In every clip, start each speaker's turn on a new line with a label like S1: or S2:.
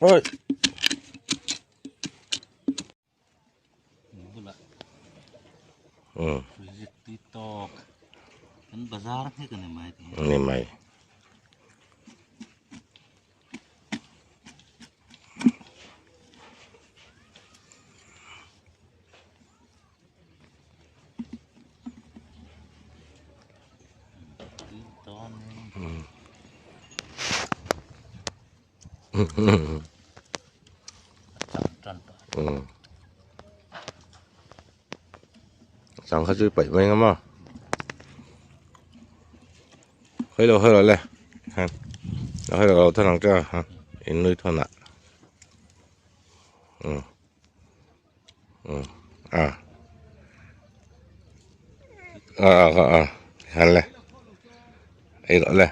S1: Oi. Ni mai. Chang kha chu paih mai ang a hawi lo hawi lo le han hawi lo lo thawn ang che a in nui thawn ah um um a a a a han le ei rawh le.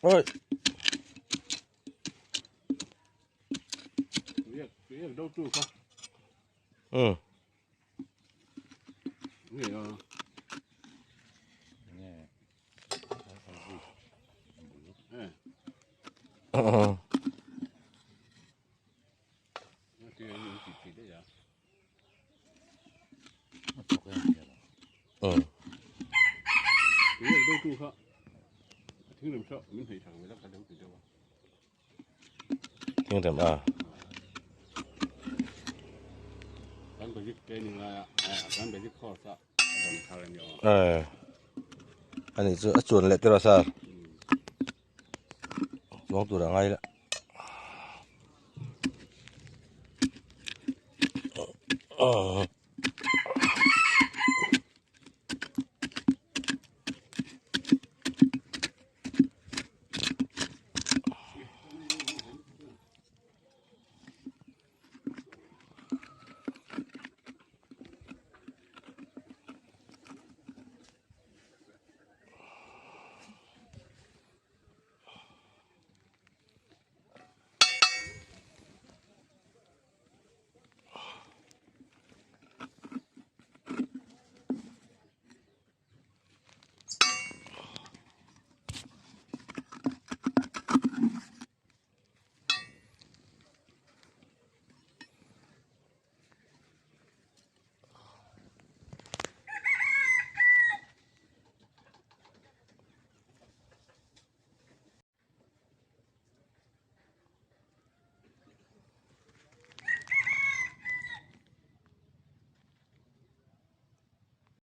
S1: Ôi. Ừ. Ờ. Ừ. Thing rem a. Ờ. Ani chu a chuan leh tiraw sir. Chuang tur a ngai la. Ờ.